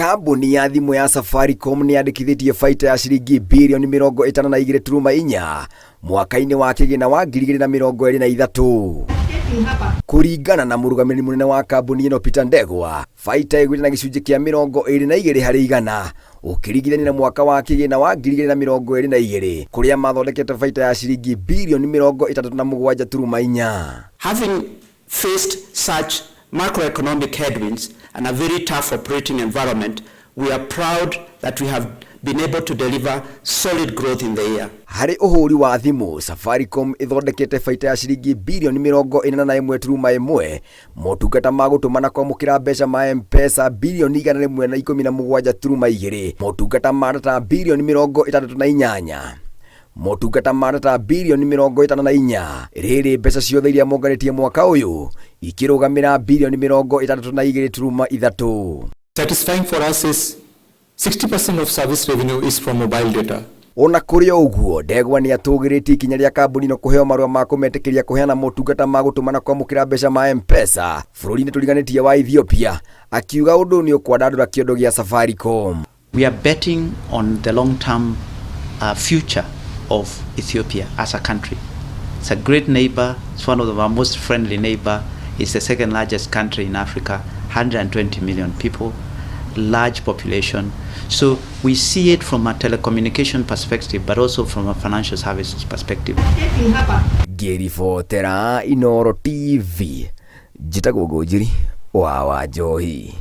Kambuni ya thimũ ya Safaricom nĩ yandĩkithĩtie baita ya ciringi birioni 54.4 mwaka-inĩ wa kĩgĩna wa 2023. Kũringana na mũrũgamĩrĩri mũnene wa kambuni ĩno Peter Ndegwa, baita ĩgwĩte na gĩcunjĩ kĩa 22% ũkĩringithania na mwaka wa kĩgĩna wa 2022 kũrĩa mathondekete baita ya ciringi birioni 67.4. Having faced such macroeconomic headwinds and a very tough operating environment, we are proud that we have been able to deliver solid growth in the year. Harĩ ũhũri wa thimũ, Safaricom ĩthondekete baita ya ciringi birioni 41.1, motungata ma gũtũma na kwamũkĩra mbeca ma M-Pesa birioni 117.2, motungata ma data birioni 68, motungata ma data birioni 54. Rĩrĩ mbeca ciothe iria monganĩtie mwaka ũyũ ikĩrũgamĩra birioni 62.3. Satisfying for us is 60% of service revenue is from mobile data. Ona kũrĩ o ũguo, Ndegwa nĩ atũgĩrĩtie ikinya rĩa kambuni ĩno kũheo marũa ma kũmetĩkĩria kũheana motungata ma gũtũma na kwamũkĩra mbeca ma M-Pesa bũrũri-inĩ tũriganĩtie wa Ethiopia, akiuga ũndũ nĩ ũkwandandũra kĩondo gĩa Safaricom. We are betting on the long-term future of Ethiopia as a country. It's a great neighbor. It's one of our most friendly neighbor. It's the second largest country in Africa, 120 million people, large population. So we see it from a telecommunication perspective, but also from a financial services perspective. Ngĩribotera Inooro TV, njĩtagwo Ngũnjiri wa Wanjohi.